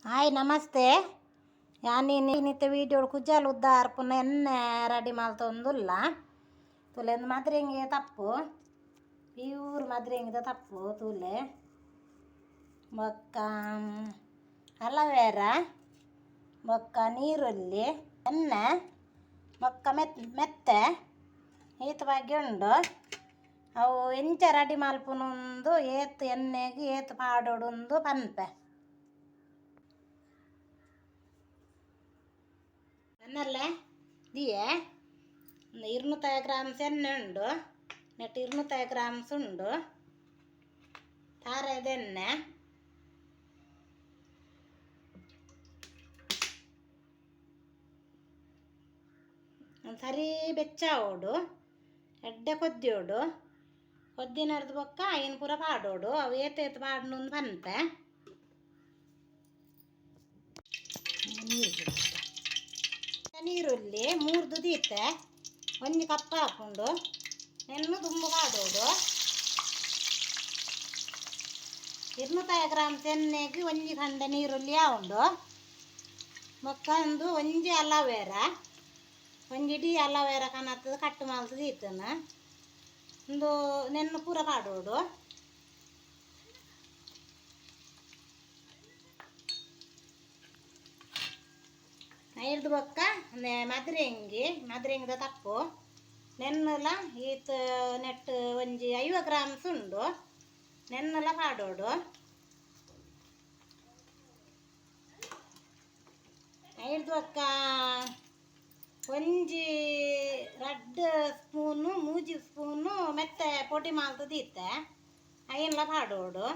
Hi namaste. ಯಾನ್ ಇತ್ತೆ video ಕುಜಲ್ ಉದ್ದ ಅರ್ಪುನ ಎಣ್ಣೆ ರೆಡಿ ಮಲ್ತೊಂದುಲ್ಲ. ತೂಲೆ ಮದ್ರೆಂಗಿ ತಪ್ಪು ಪ್ಯೂರ್ ಮದ್ರೆಂಗಿದ ತಪ್ಪು ತೂಲೆ. ಬೊಕ್ಕ ಅಲವೇರ ಬೊಕ್ಕ ನೀರುಳ್ಳಿ ಎಣ್ಣೆ ಬೊಕ್ಕ ಮೆತ್ತೆ ಈತ್ ಬಗ್ಗೆ ಉಂಡು. ಅವು ಎಂಚ ರೆಡಿ ಮಲ್ಪುನುಂದು ಏತ್ ಎಣ್ಣೆಗ್ ಏತ್ ಪಾಡೊಡುಂದು ಪನ್ಪೆ. ಪನ್ನಲ್ಲ ದಿಯೆ 200 ಗ್ರಾಮ್ಸ್ ಎಣ್ಣೆ ಉಂಡು. ನೆಟ್ 200 ಗ್ರಾಮ್ಸ್ ಉಂಡು. ತಾರೆದ ಎಣ್ಣೆ. ಸರಿ ಬೆಚ್ಚಾವೋಡು ಎಡ್ಡೆ ಕೊದ್ದಿಯೋಡು ಕೊದ್ದಿನರ್ದು ಬೊಕ್ಕ ಐನ್ ಪೂರ ಪಾಡೋಡು. ಅವು ಏತ್ ಏತ್ ಪಾಡ್ನುಂದು ಪನ್ಪೆ. ನೀರುಳ್ಳಿ ಮೂರ್ದು ದೀತೆ ಒಂಜಿ ಕಪ್ಪ ಹಾಕೊಂಡು ನೆನ್ನು ದುಂಬು ಪಾಡೋಡು. 200 ಗ್ರಾಮ್ಸ್ ಎಣ್ಣೆಗೆ ಒಂಜಿ ಖಂಡ ನೀರುಳ್ಳಿ ಆವುಂಡು. ಬೊಕ್ಕ ಒಂದು ಒಂಜಿ ಅಲವೇರ ಒಂಜಿ ಇಡೀ ಅಲವೇರ ಕನತ್ತದ ಕಟ್ ಮಲ್ತದ ದೀತನ ಒಂದು ನೆನ್ನು ಪೂರ ಪಾಡೋಡು. ಐರ್ದು ಬೊಕ್ಕ ಮದ್ರೆಂಗಿ ಮದ್ರೆಂಗಿದ ತಪ್ಪು ನೆನ್ನುಲ ಈತ್ ನೆಟ್ ಒಂಜಿ 50 ಗ್ರಾಮ್ಸ್ ಉಂಡು. ನೆನ್ನುಲ ಪಾಡೋಡು. ಐರ್ದು ಬೊಕ್ಕ ಒಂಜಿ ರಡ್ಡ್ ಸ್ಪೂನು ಮೂಜಿ ಸ್ಪೂನು ಮೆತ್ತೆ ಪೊಡಿ ಮಲ್ತದ ದೀತೆ ಐನ್ಲ ಪಾಡೋಡು.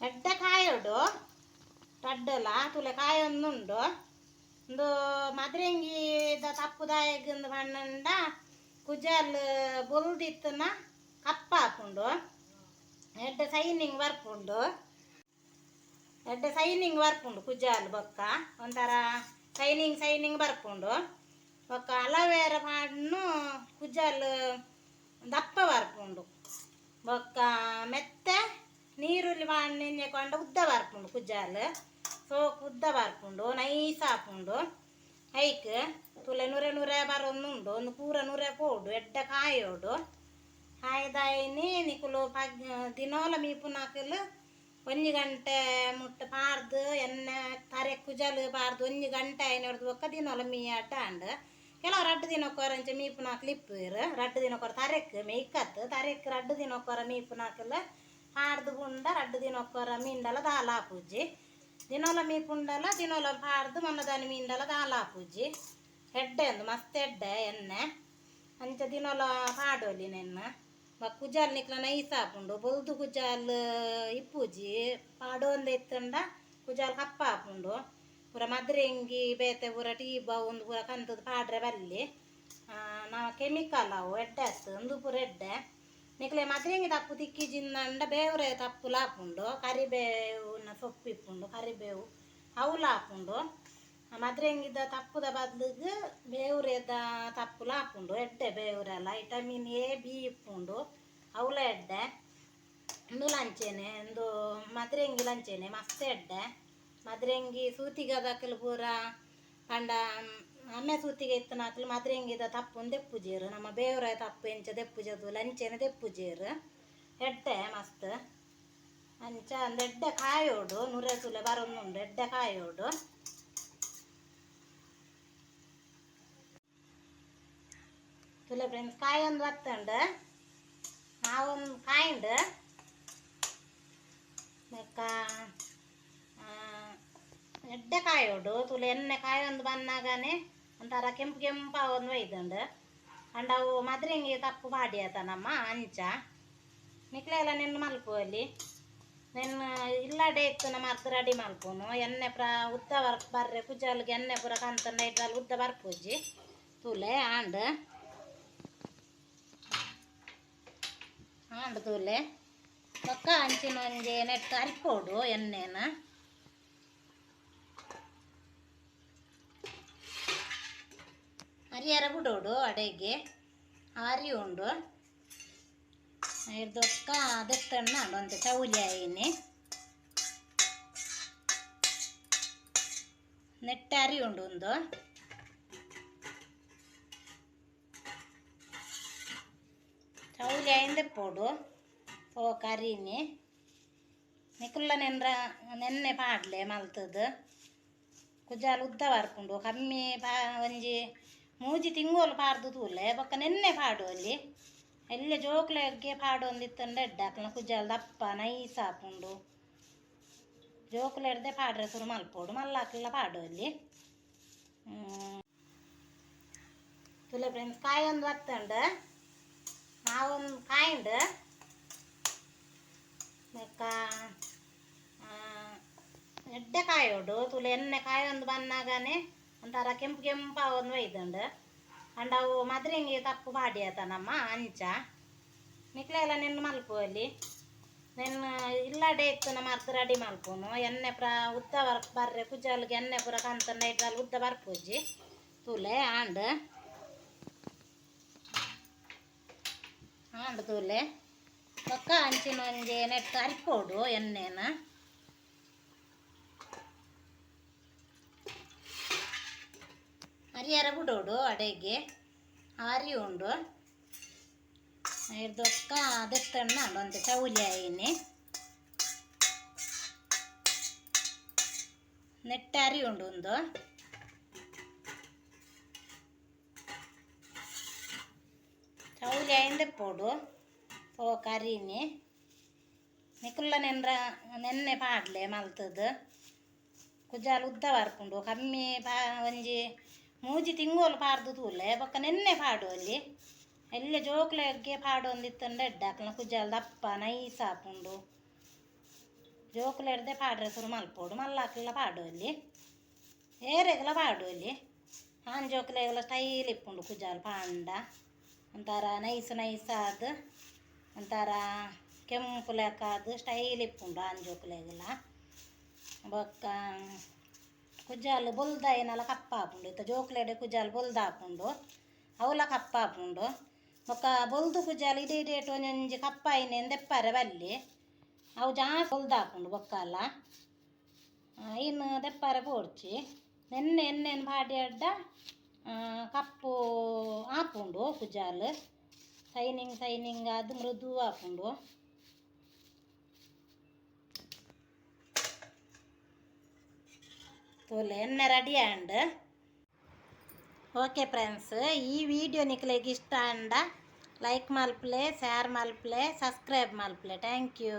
ಎಡ್ಡೆ ಕಾಯೋಡು ರಡ್ಡಲ ತೂಲೆ ಕಾಯೊಂದುಂಡು. ಉಂದು ಮದ್ರೆಂಗಿದ ತಪ್ಪುದಾಯಗ್ ಪಂಡ ಕುಜಲ್ ಬೊಲ್ದಿತ್ತನ ಕಪ್ಪ ಆಪುಂಡು. ಎಡ್ಡೆ ಸೈನಿಂಗ್ ಬರ್ಪುಂಡು. ಎಡ್ಡೆ ಸೈನಿಂಗ್ ಬರ್ಪುಂಡು ಕುಜಲ್ ಬೊಕ್ಕ ಒಂಥರ ಸೈನಿಂಗ್ ಸೈನಿಂಗ್ ಬರ್ಪುಂಡು. ಬೊಕ್ಕ ಅಲವೇರ ಪಾಡ್ನು ಕುಜಲ್ ದಪ್ಪ ಬರ್ಪುಂಡು. ಬೊಕ್ಕ ಮೆತ್ತೆ ನೀರುಳ್ಳಿ ಪಾಡ್ನೆ ಕೊಂಡ ಉದ್ದ ಬರ್ಪುಂಡು ಕುಜಲ್ ಸೋಕು ಉದ್ದ ಬರ್ಪುಂಡು ನೈಸ್ ಆಪುಂಡು. ಐಕ್ ತೂಲೆ ನುರೆ ನುರೆ ಬರೊಂದುಂಡು. ಒಂದು ಪೂರ ನುರೆ ಪೋಡು ಎಡ್ಡೆ ಕಾಯೋಡು. ಕಾಯ್ದಾಯಿನಿ ನಿಕುಲು ಪಗ್ ದಿನೋಲ ಮೀಪುನಕುಲು ಒಂಜಿ ಗಂಟೆ ಮುಟ್ಟ ಪಾಡ್ದು ಎಣ್ಣೆ ತರೆ ಕುಜಲ್ ಪಾಡ್ದು ಒಂಜಿ ಗಂಟೆ ಆಯ್ನೊಡ್ದು ಬೊಕ್ಕ ದಿನೋಲ ಮೀಯಾಟ ಆಂಡ್. ಕೆಲವು ರಡ್ಡ್ ದಿನಕ್ಕೊರ ಅಂಚ ಮೀಪುನಕುಲು ಇಪ್ಪುವೆರ್. ರಡ್ಡ್ ದಿನಕ್ಕೊರ ತರೆಕ್ ಮೆಯ್ಕತ್ ತರೆಕ್ ರಡ್ಡ್ ದಿನಕ್ಕೊರ ಮೀಪುನಕುಲು ಪಾಡ್ದು ಪುಂಡ ರಡ್ಡ್ ದಿನಕ್ಕೊರ ಮೀಂಡಲ ದಾಲ ಆಪುಜಿ. ದಿನೋಲ ಮೀಪುಂಡಲ ದಿನೋಲ ಪಾಡ್ದು ಮೊನ್ನದಾನಿ ಮೀಂಡಲ ದಾಲ ಆಪುಜಿ. ಎಡ್ಡೆ ಉಂದು ಮಸ್ತ್ ಎಡ್ಡೆ ಎಣ್ಣೆ ಅಂಚ ದಿನೋಲ ಪಾಡೊಲಿ ನೆನ್ನ. ಬೊಕ್ಕ ಕುಜಲ್ ನಿಕ್ಲ ನೈಸ್ ಆಪುಂಡು. ಬೊಲ್ದು ಕುಜಲ್ ಇಪ್ಪುಜಿ ಪಾಡೊಂದು ಇತ್ತುಂಡ ಕುಜಲ್ ಕಪ್ಪ ಆಪುಂಡು. ಪೂರ ಮದ್ರೆಂಗಿ ಬೇತೆ ಪೂರ ಟೀಬ ಉಂದು ಪೂರ ಕಂತುದು ಪಾಡ್ರೆ ಬಲ್ಲಿ ನಾ ಕೆಮಿಕಲ್ ಅವು ಎಡ್ಡೆ ಆತು. ಉಂದು ಪೂರ ಎಡ್ಡೆ. ನಿಕ್ಲೆ ಮದ್ರೆಂಗಿ ತಪ್ಪು ತಿಕ್ಕಿಜಿಂದಂಡ ಬೇವ್ರೆ ತಪ್ಪುಲ ಆಪುಂಡು. ಕರಿಬೇವುನ ಸೊಪ್ಪು ಇಪ್ಪುಂಡು ಕರಿಬೇವು ಅವುಲ ಆಪುಂಡು. ಮದ್ರೆಂಗಿದ ತಪ್ಪುದ ಬದ್ಲಿಗ್ ಬೇವ್ರೆದ ತಪ್ಪುಲ ಆಪುಂಡು. ಎಡ್ಡೆ ಬೇವ್ರೆಲ ವಿಟಮಿನ್ ಎ ಬಿ ಇಪ್ಪುಂಡು ಅವುಲ ಎಡ್ಡೆ. ಉಂದುಲ ಅಂಚೆನೆ ಉಂದು ಮದ್ರೆಂಗಿಲ ಅಂಚೆನೆ ಮಸ್ತ್ ಎಡ್ಡೆ. ಮದ್ರೆಂಗಿ ಸೂತಿಗದಕುಲು ಪೂರ ಪಂಡ ಅಮ್ಮೆ ಸೂತಿಗೆ ಇತ್ತಿನಕುಲು ಮದ್ರೆಂಗಿದ ತಪ್ಪುನ್ ದೆಪ್ಪುಜೆರ್. ನಮ್ಮ ಬೇವ್ರೆ ತಪ್ಪು ಎಂಚ ದೆಪ್ಪುಜೆರ್ ಅಂಚೆನೆ ದೆಪ್ಪುಜೆರ್. ಎಡ್ಡೆ ಮಸ್ತ್ ಅಂಚ ಅಂದ್ ಎಡ್ಡೆ ಕಾಯೋಡು. ನುರೆ ತೂಲೆ ಬರೊಂದುಂಡು ಎಡ್ಡೆ ಕಾಯೋಡು. ತೂಲೆ ಫ್ರೆಂಡ್ಸ್ ಕಾಯೊಂದು ಬತ್ತುಂಡು. ನಾವೊಂದು ಕಾಯಿಂಡು ಬೊಕ್ಕ ಎಡ್ಡೆ ಕಾಯೋಡು. ತೂಲೆ ಎಣ್ಣೆ ಕಾಯೊಂದು ಬನ್ನಗನೆ ಒಂಥರ ಕೆಂಪು ಕೆಂಪು ಒಂದು ಒಯ್ದುಂಡು. ಅಂಡ ಅವು ಮದ್ರೆಂಗಿ ತಪ್ಪು ಪಾಡ್ಯತ ನಮ್ಮ ಅಂಚ ನಿಕ್ಲೆಲ ನೆನ್ನು ಮಲ್ಪುವಲ್ಲಿ ನೆನ್ನು ಇಲ್ಲಡೆ ಇತ್ತು ನಮ್ಮ ಅರ್ಧ ರೆಡಿ ಮಲ್ಪುನು. ಎಣ್ಣೆ ಪೂರ ಉದ್ದ ಬರ್ರೆ ಕುಜಲ್ಗೆ ಎಣ್ಣೆ ಪೂರ ಕಂತಂಡ ಇಡ್ರಲ್ಲಿ ಉದ್ದ ಬರ್ಪುಜಿ. ತೂಲೆ ಆಂಡ್ ಆಂಡ್ ತೂಲೆ ಬೊಕ್ಕ ಅಂಚಿನ ಒಂಜಿ ನೆಟ್ ಅರಿಪೋಡು ಎಣ್ಣೆನ. ಅರಿಯರ ಬಿಡೋಡು ಅಡೆಗೆ ಅರಿ ಉಂಡು. ಇರ್ದೊಕ್ಕ ದೆತ್ತಣ್ಣ ಒಂತೆ ಚೌಲಿ ಆಯಿನಿ ನೆಟ್ಟ ಅರಿ ಉಂಡು ಒಂದು ಚೌಲಿ ಆಯಿಂದ ಪೋಡು ಪೋಕ ಅರಿನಿ ನಿಕುಲ್ಲ ನೆನ್ರ ನೆನ್ನೆ ಪಾಡ್ಲೆ ಮಲ್ತದ ಕುಜಾಲ್ ಉದ್ದ ಬರ್ಪುಂಡು ಕಮ್ಮಿ ಪಾ ಒಂಜಿ ಮೂಜಿ ತಿಂಗೋಲು ಪಾಡ್ದು ತೂಲೆ ಬೊಕ್ಕ ನೆನ್ನೆ ಪಾಡು ಅಲ್ಲಿ ಎಲ್ಲ ಜೋಕ್ಲೆಗ್ಗೆ ಪಾಡೊಂದಿತ್ತಂಡ ಎಡ್ಡೆ ಅಕ್ಲ್ನ ಕುಜಾಲ್ ದಪ್ಪ ನೈಸ್ ಆಪುಂಡು ಜೋಕುಲೆಡ್ದೆ ಪಾಡ್ರೆ ಸುರು ಮಲ್ಪೊಡು ಮಲ್ಲಾಕ್ಲ ಪಾಡು ಅಲ್ಲಿ ತುಲೆ ಫ್ರೆಂಡ್ಸ್ ಕಾಯಿ ಒಂದು ಬತ್ತಂಡ ನಾವೊಂದು ಕಾಯಿಂಡ್ ಬೊಕ್ಕ ಎಡ್ಡೆ ಕಾಯೋಡು ತುಲೆ ಎಣ್ಣೆ ಕಾಯೊಂದು ಬನ್ನಾಗನೆ ಒಂಥರ ಕೆಂಪು ಕೆಂಪು ಒಂದು ಒಯ್ದುಂಡು ಅಂಡ ಅವು ಮದ್ರಿಂಗಿ ತಪ್ಪು ಪಾಡಿ ನಮ್ಮ ಅಂಚ ನಿಕ್ಲೆಲ್ಲ ನೆನ್ನು ಮಲ್ಪು ಅಲ್ಲಿ ನೆನ್ನು ಇಲ್ಲಡೆ ಇತ್ತು ನಮ್ಮ ಅರ್ಧ ರೆಡಿ ಮಲ್ಪುನು ಎಣ್ಣೆ ಪೂರ ಉದ್ದ ಬರ್ರೆ ಕುಜಾಲ್ಗೆ ಎಣ್ಣೆ ಪೂರ ಕಂತ ನೈಟ್ ಉದ್ದ ಬರ್ಪುಜಿ ತೂಲೆ ಆಂಡ್ ಆಂಡ್ ತೂಲೆ ಬೊಕ್ಕ ಅಂಚಿನ ಒಂಜಿ ನೆಟ್ ಅರಿಪೋಡು ಎಣ್ಣೆನ ಅರಿಯರ ಬಿಡೋಡು ಅಡೆಗೆ ಆರಿ ಉಂಡು ಇರ್ದೊಕ್ಕ ದೆತ್ತಣ್ಣ ಒಂತೆ ಚೌಲಿ ಆಯಿನಿ ನೆಟ್ಟ ಅರಿ ಉಂಡು ಒಂದು ಚೌಲಿ ಆಯಿಂದ ಪೋಡು ಪೋಕ ಅರಿನಿ ನಿಕುಲ್ಲ ನೆನ್ರ ನೆನ್ನೆ ಪಾಡ್ಲೆ ಮಲ್ತದ ಕುಜಾಲ್ ಉದ್ದ ಬರ್ಪುಂಡು ಕಮ್ಮಿ ಪಾ ಒಂಜಿ ಮೂಜಿ ತಿಂಗೋಲು ಪಾಡ್ದು ತೂಲೆ ಬೊಕ್ಕ ನೆನ್ನೆ ಪಾಡು ಅಲ್ಲಿ ಎಲ್ಲ ಜೋಕ್ಲೆಗ್ಗೆ ಪಾಡೊಂದಿತ್ತಂಡ ಎಡ್ಡೆ ಅಕ್ಲ್ನ ಕುಜಾಲ್ ದಪ್ಪ ನೈಸ್ ಆಪುಂಡು ಜೋಕುಲೆಡ್ದೆ ಪಾಡ್ರೆ ಸುರು ಮಲ್ಪೊಡು ಮಲ್ಲಾಕ್ಲ ಪಾಡು ಅಲ್ಲಿ ಏರೆಗ್ಲ ಪಾಡು ಅಲ್ಲಿ ಆನ್ ಜೋಕುಲೆಗ್ಲ ಸ್ಟೈಲ್ ಇಪ್ಪುಂಡು ಕುಜಾಲ್ ಪಾಂಡ ಒಂಥರ ನೈಸ್ ನೈಸ್ ಆದ್ ಒಂಥರ ಕೆಂಪು ಲೆಕ್ಕ ಆದ್ ಸ್ಟೈಲ್ ಇಪ್ಪುಂಡು ಆನ್ ಜೋಕುಲೆಗ್ಲ ಬೊಕ್ಕ ಕುಜಾಲ್ ಬೊಲ್ದಾಯಿನಲ ಕಪ್ಪಾಪುಂಡು ಇತ್ತ ಜೋಕುಲೆಡೆ ಕುಜಾಲ್ ಬೊಲ್ದಾಪುಂಡು ಅವಲ ಕಪ್ಪಾಪುಂಡು ಬೊಕ್ಕ ಬೊಲ್ದು ಕುಜಾಲ್ ಇಡೀ ಇಡೀಟ್ ಒಂಜೊಂಜಿ ಕಪ್ಪಾಯಿನೆ ದೆಪ್ಪರೆ ಬಲ್ಲಿ ಅವು ಜಾಸ್ತಿ ಬೊಲ್ದಾಪುಂಡು ಬೊಕ್ಕಲ ಇನ್ನು ದೆಪ್ಪರೆ ಪೋಡ್ಚಿ ನೆನ್ನೆ ಎಣ್ಣೆನ್ ಪಾಡಿ ಅಡ್ಡ ಕಪ್ಪು ಆಪುಂಡು ಕುಜಾಲ್ ಸೈನಿಂಗ್ ಸೈನಿಂಗ್ ಅದು ಮೃದು ಆಪುಂಡು ತೂಲೆ ಎಣ್ಣೆ ರೆಡಿ ಆಂಡ್ ಓಕೆ ಫ್ರೆಂಡ್ಸ್ ಈ ವಿಡಿಯೋ ನಿಕ್ಲೆಗ್ ಇಷ್ಟ ಆಂಡ ಲೈಕ್ ಮಲ್ಪಲೆ, ಶೇರ್ ಮಲ್ಪಲೆ, ಸಬ್ಸ್ಕ್ರೈಬ್ ಮಲ್ಪಲೆ. Thank you.